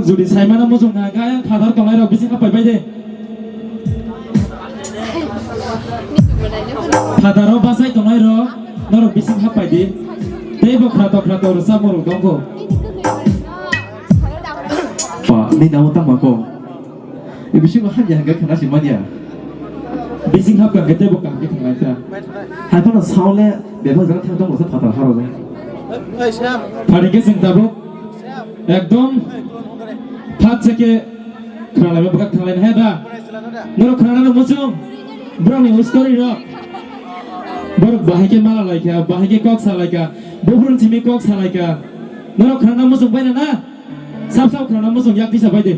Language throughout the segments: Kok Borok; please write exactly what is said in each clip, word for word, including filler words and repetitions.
Jodi saimano muchung na hwnkhe ayang phatar tongnai rok bising hapai bai de. Phataro bachai tongnai rok norok bising hapai di. Tei bo khrato khrato rwchapmung rok tongkho. Ba, ni namo tamo ko. E bisingo hamya hwnkhe khana si manya. Bising hapkha hwnkhe tei bo kaham khe thanglai ta. Hai phano saole bebak jora thang tong rwsa phatar haro. Phari khe chwng tabuk ekdom phat se khe khwnalai bebak thanglai na he da. Norok khwnana muchung borokni story rok. Borok bahai khe mala lai kha, bahai khe kok sa lai kha, buphuru simi kok sa lai kha. Norok khwnana muchung bai na na? Sab sab khwnana muchung yak tisa bai de.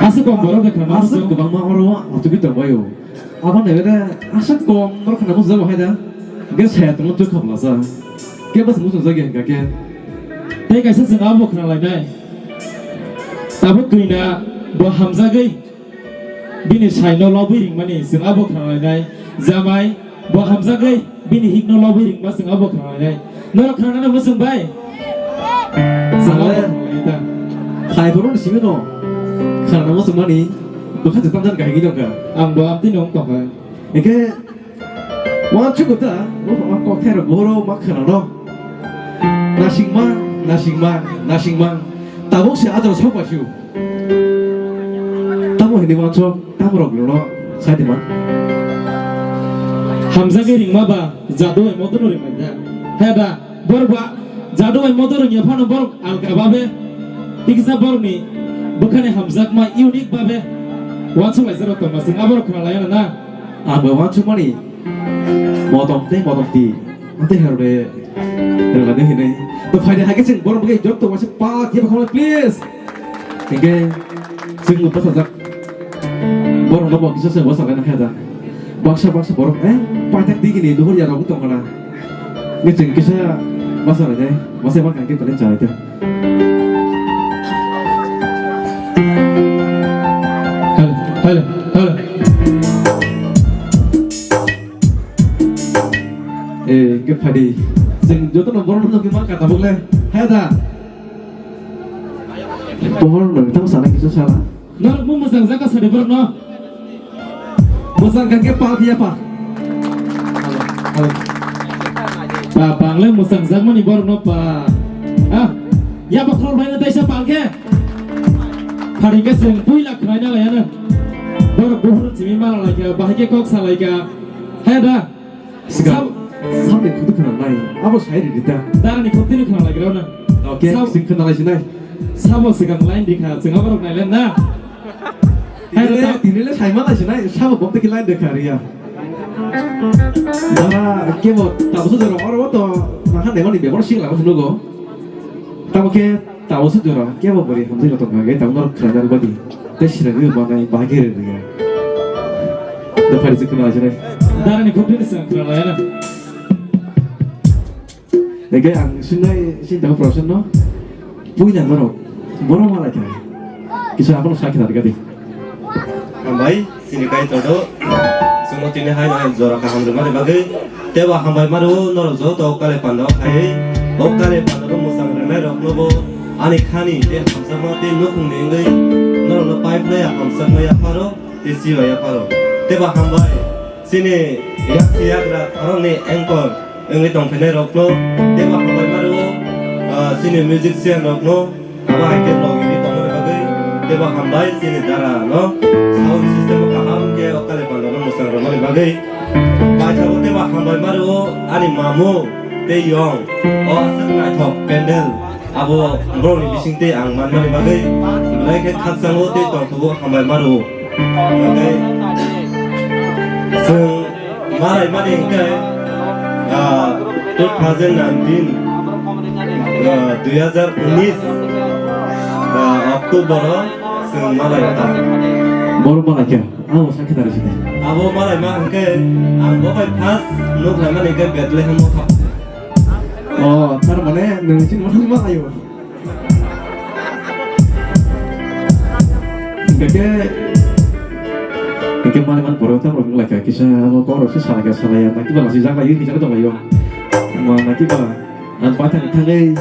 Aswk kok borok de khwnana aswk muchung. Kwbangma oro achugwi tongbaio. Abo naibe de aswk kom borok khwnana muchung jago hai da. Hwnkhe saya tongma twi khablasa. Kebo se muchung jagya hwnkha khe. Tei kaisa chwng abo khwna lainai. Tabuk twina bo hamjagwi. Bini saino lobwi ringmani chwng abo khwnalainai. Jamai bo hamjagwi bini hikno lobwi ringma chwng abo khwnalainai. Norok khwnanani muchung bai? Chwng abo khwnalainai ta. Hai borokni simi no khwnana muchungmani bwkha je tamjani kahigwi tongkha. Ang bo amtwino wng tongkha. Hwnkhe Uansuk ta, bo ma kok thai rok boro ma khwna no. Nasikma, nasikma, nasikma. Tabuk se ajal sok pasu. Tamo hini uansuk, tamo rok no sai di ma. Hamjagwi ringma ba, jadu bai motor no ringma da. He da, bor ba, jadu bai motor ringya phano borok alka babe. Tiksa borok ni bwkhani hamjakma unique babe. Uansuk lai jero tongma sing aborok khwna lai na. Ang bo uansuk mani. Motom tei motom ti. Tei herode. Herode hinui. To phaidi hai khe chwng borok bagwi jotto waisa pa khe bakha please. Hingke chwng bwsajak. Borok no bo kisa se bwsa laina khe da. Baksa baksa borok eh paithak digini duhur ya rok tong kana. Nge chwng kisa bwsa lai dai. Bwsa ba kang khe palen chalai te. Hello, hello, hello. Eh, ke phadi. Sing joto no borok no ke ma kata bokle. Hai da. Pohor no tang sana kisa sala. Norok mung mwchang jaka sadi borok no. Mwchang kha khe pal phiya pa. Pa, pangle mwchang jakmani borok no pa. Ah, ya bokhol bai na taisa pal khe. Phari khe chwng puila khwlaina lai ano. Borok buhur chimi mala lai kha, bahai khe kok sa lai kha. He da. Siga. Sab- Sabni khukti khwna nai. Abo sai ridi ta. Darani khukti ni khwna lai gra na. Okay, sab- sing khwna lai sinai. Sabo sigang line di kha, chwng aborok nailen na. Hai, tinile, ta- tinile saima lai sinai, sabo bokte ki line de kha riya. Dara kebo tabusu jora oro to, maha nemani bebor sing lago sunugo. Tamo ke, tabusu jora, kebo bori hamjai lo tongka ge, tamo norok khwlai narwk badi. Te sirani manai, bahai khe rwya. Da phari se khwna lai sinai. Darani khukti ni sing khwna lai na. Hingke ang sinai sinta prosen no puina norok borok malai kha kisa abono sakhi tari kadi. Hambai sini kai todo sumo tini hai na jora kaham rwmani bagwi tebo hambai maru norok joto kale panda khai o kale panda no musang rwnai rok no bo ani khani te hamsakma te nukhung ni wngwi norok no pipe nai hamsakma yapharo. Te siwa yapharo. Teba hambai. Chini yaksi yagra khoroknwi anchor wngwi tongphinai rokno. Teba hambai maro. Ah, chini musician rokno. Abo hai khe logini tongmani bagwi. Teba hambai chini dara no. Sound system kaham khe o kale pandano mwchang rwmani bagwi. Paithakgo teba hambai maro ani mamu tei yong. O aswk naithok pandal. Abo borokni bisingtwi ang manmani bagwi belai khe khakchangno tei tongthogo hambai mano. Hwnkhe chwng malaimani hwnkhe, ah, two thousand nineteen, ah, dui hazar unis, ah, October o chwng malai kha. Borok malai kha? Abo sakhe tari sini. Abo malaima hwnkhe ang bo bai first nuk laimani hwnkhe Bethlehem o thang. Oh, tar mane nwng chini mani ma ayo. Hingke, hingke mani man poro ta mani lai ka kisa amo koro se salai ka salai ya, naki ba lasi jak lai, kisa tong lai yo. Ma naki ba, ang pathang thangwi,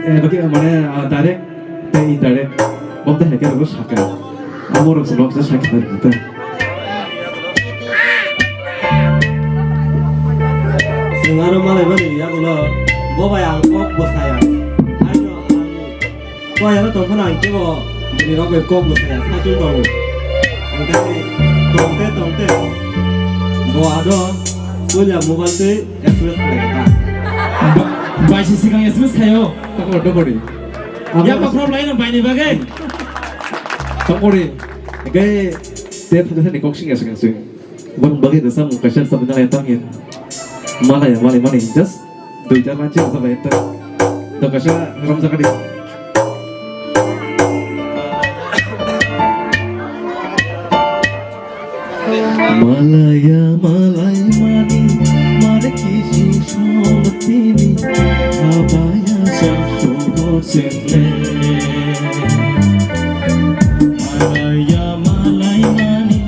eh, baki mane, ah, direct Tei internet, bo tei hai khe rwgwi sakha. Amo rok se rok se sakha ta. Chwng aro malai mani yagulo, bo bai ang kok bo saya. Haino ang toyaro tongphano ang kebo bini rok bai kok bo saya, sakhe tongo. Ang khe tongte tongte bo ado puila mobile tei S M S khlai kha. Ba-, baisi sikang S M S khaio. Tokori, tokori. Ya, pa problem laino baini bagwi. Tokori. Hingke te thani thani kok sing ya sing sing. Bang bagi da sam kaisa sam na ya tangin. Mala ya, mala, mala, just dui jar lanchi sa ba ya ta. To kaisa ram sa kadi. Malaya malai mani, mare kising song tini, abaya sang song sene. Malaya malai mani,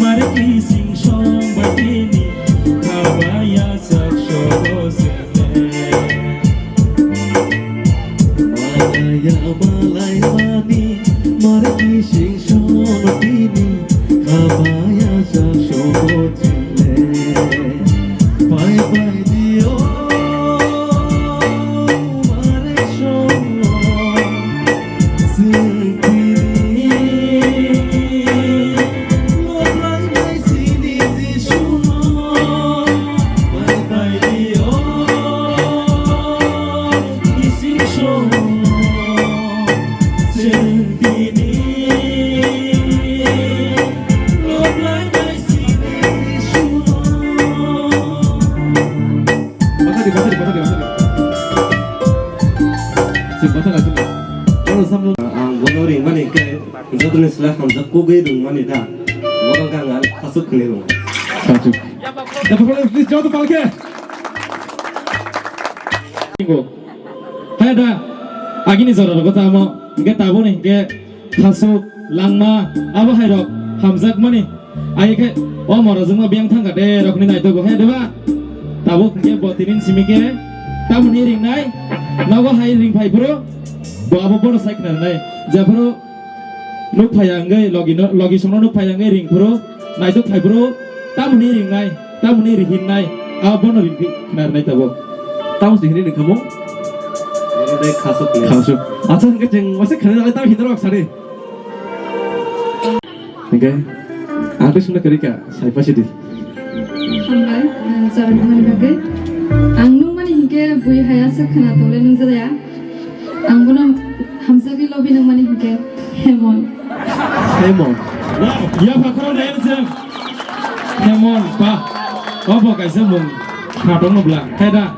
mare kising song tini, abaya sang song sene. Malaya malai mani, mare kising sono tini, kabaya sa sobo chile. Pai pai dio, mare sono, sing tini. Bathari, bathari, bathari, bathari. Sing bathari, bathari. Oro samno. Ang bono ringmani khe. Jotoni sila hamjak kugui rwngmani da. Bono khe ang khasuk khwlai rwngo. Khasuk. Da, please, joto palke. Hai da, agini jora rogo tamo, hingke taboni hingke khasuk, langma, abo hai rok hamjakmani. Ai khe o mora jwngma biyang thangkha de rokni naitokgo hai de ba. Tabuk hingke bo tinin simi khe tamoni ringnai, nogo hai ringphai phuru bo abo bono sai khna rwnai. Jephuru Nuk phaiya wngwi logi no, logi songno nuk phaiya wngwi ring phuru, naiduk phai phuru, tamoni ringnai, tamoni rihinnai, a bono ring phi khna rwnai tabuk. Tamo se hinwi nung khamung? Oro de khasuk ni. Khasuk. Acha, hingke chwng waisa khna nalai tamo hinwi rok sari. Hingke, ang tei sungna kwrwi kha, sai pha sidi. Hambai, eh, jora nangmani bagwi. Ang nungmani hinkhe bui hai aswk khwna tole nungjaya. Ang bono hamjagwi lobi nangmani hinkhe Hemon. Hemon. Wow, yapha khorang dayang se. Hemon, ba. Obo kaisa mung. Khatokno bwla. Hai da.